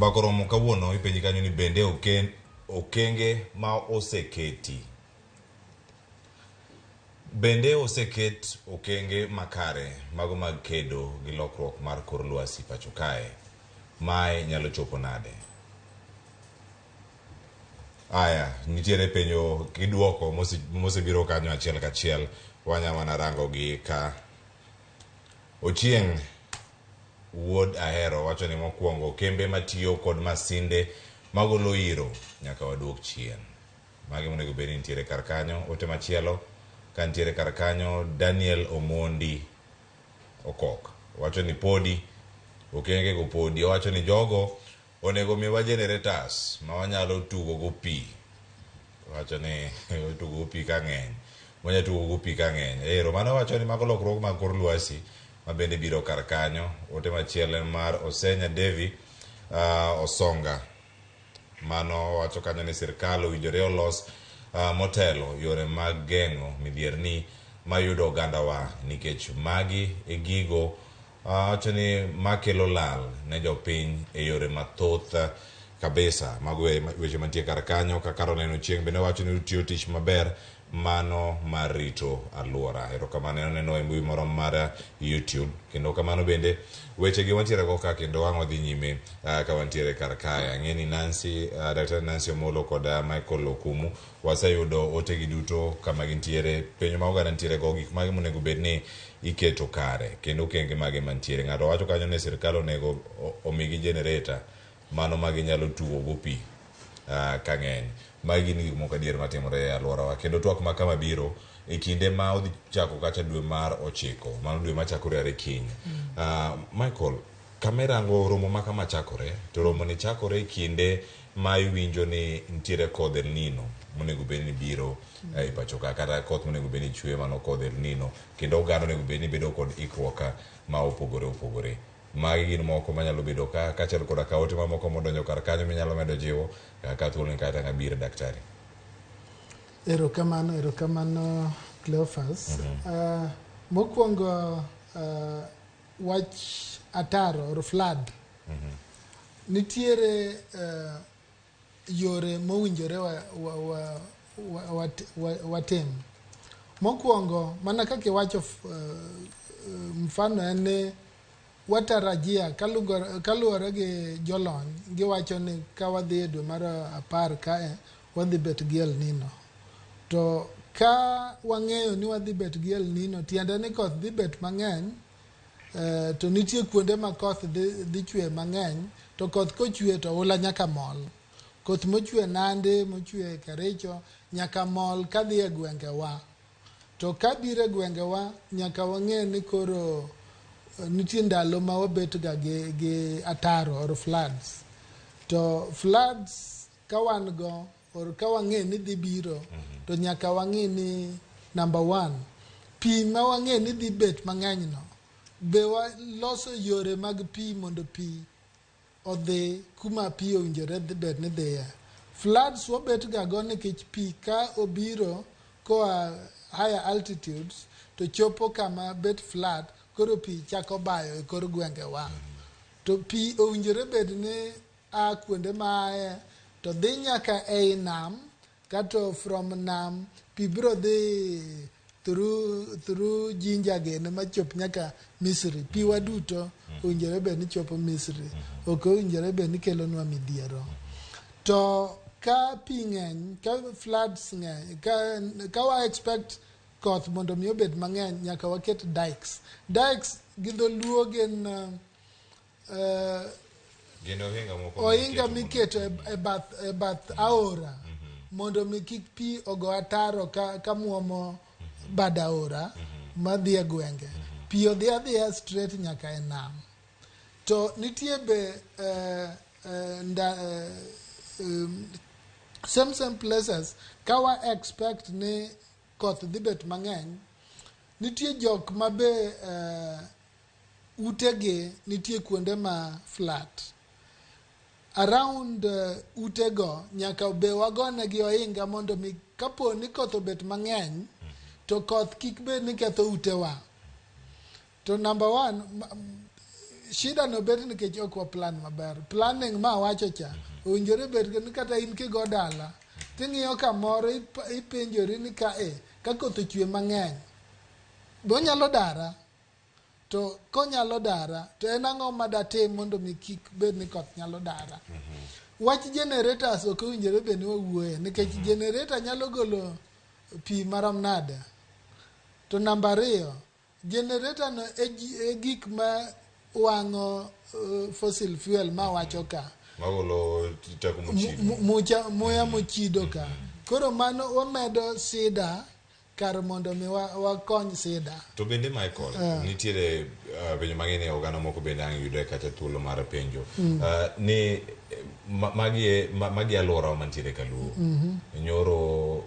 Mbaka oromo kawuono ipenji kanyo ni bende okenge ma oseketi bende oseket okenge makare mago mag kedo gi lokruok mar kor lwasi pacho kae. Mae nyalo chopo nade? Aya, nitiere penjo gi duoko mosebiro kanyo achiel kachiel. Wanya mana rango gi ka Ochieng' wuod Ahero wacho ni mokwongo kembe matiyo kod masinde magolo iro nyaka waduok chien. Magi monego bed ni nitiere kar kanyo. Ote machielo ka nitiere kar kanyo Daniel Omondi Okok wacho ni podi okenge go podi. Owacho ni jogo onego miwa generators ma wanyalo tugo go pi. Owacho ni tugo go pi ka ng'eny. Wanyalo tugo go pi ka ng'eny. Ero mano wacho ni mago lokruok mag kor lwasi ma bende biro kar kanyo. Ote machielo en mar Osenya Devi Osonga. Mano wacho kanyo ni sirkal owinjore olos motelo yore mag geng'o midhierni mayudo ogandawa nikech magi e gigo wacho ni makelo lal ne jopiny e yore mathoth kabisa. Mago weche mantie kar kanyo. Kaka Caroline Ochieng' bende wacho ni utiyo tich maber mano mar rito aluora. Erokamano neno e mbui moro mar YouTube. Kendo kamano bende weche gi wantiere go ka kendo wang' wadhi nyime ka wantiere kar kae. Ang'e ni Nancy, Daktari Nancy Omolo kod Michael Okumu waseyudo ote gi duto kama gintiere, penjo ma oganda nitiere go, gik mage monego bed ni iketo kare kendo okenge mage mantiere. Ng'ato wacho kanyo ni sirkal onego omigi generator mano ma ginyalo tugo go pi ka ng'eny. Magi gin gik moko adier matimore e alworawa kendo twak ma kama biro e kinde ma odhi chako kacha dwe mar ochiko, mano dwe machakore are kiny. Michael, kama irango romo ma kama chakore, to romo ni chakore e kinde ma iwinjo ni nitiere kodh El Nino monego bed ni biro e pacho ka, kata koth monego bed ni chwe mano kodh El Nino, kendo oganda onego bed ni bedo kod ikruok ma opogore opogore. Magi gin moko manyalo bedo ka kaachiel koda ka ote mamoko modonjo kar kanyo minyalo medo jiwo ka thuolo ni kata ng'abiro daktari. Erokamano, erokamano Cleophas. Mokwongo wach ataro or flood. Nitiere yore mowinjore watim. Mokwongo, mana kaka iwacho mfano en ni watarajia kaluwore gi jolony giwacho ni ka wadhi e dwe mar apar kae wadhi bet gi El Nino. To ka wang'eyo ni wadhi bet gi El Nino, tiende ni koth dhi bet mang'eny, to nitie kuonde ma koth dhi chwe mang'eny, to koth kochwe to oula nyaka mol. Koth mochwe Nandi, mochwe Kericho, nyaka mol kadhi e gwengewa. To kabiro e gwengewa, nyaka wang'e ni koro nitie ndalo ma wabet ga gi ataro or floods. To floods ka wan go or ka wang'e ni dhi biro, to nyaka wang'e ni number one, pi ma wang'e ni dhi bet mang'eny no, be waloso yore mag pi mondo pi odhi kuma pi owinjore bed ni dhiye. Floods wabet ga go nikech pi ka obiro koa higher altitudes to chopo kama bet flat, koro pi chako bayo e kor gwengewa. To pi owinjore bed ni a kuonde ma aye to dhi nyaka ei nam, kato from nam pi biro dhi through Jinja gene machop nyaka Misri. Pi waduto owinjore bed ni chopo Misri, ok owinjore bed ni kelonwa midhiero. To ka pi ng'eny, ka floods ng'eny, ka wa expect koth mondo mi obed mang'eny, nyaka waket dikes. Dikes gi dholuo gin Gin ohinga moko ohinga miketo e bath aora mondo mi kik pi ogo ataro ka muomo bad aora madhi e gwenge. Pi odhi adhiya straight nyaka e nam. To nitie be same places ka wa expect ni koth dhi bet mang'eny, nitie jok ma be utegi nitie kuonde ma flat. Around utego nyaka be wagonegi ohinga mondo mi kapo ni koth obet mang'eny to koth kik bed ni ketho utewa. To number one, Shida no bet nikech ok wa plan maber. Planning ma awacho cha owinjore bed ni kata in kigo dala ting'iyo kamoro ipenjori ni ka e ka koth ochwe mang'eny be onyalo dara to konyalo dara to en ang'o ma datim mondo mi kik bed ni koth nyalo dara. Wach generators ok owinjore bed ni wawuoye nikech generator nyalo golo pi marom nade. To namba ariyo, generator no e, e gik ma wang'o fossil fuel ma wacho ka. Magolo teko mochido. Mucha muya mochido ka. Koro mano wamedo sida kar mondo mi wakony sida. To bende Michael, nitiere penjo mang'eny e oganda moko bende ang' yude kata thuolo mar penjo. Ni magi alwora mantiere Kaluo. Nyoro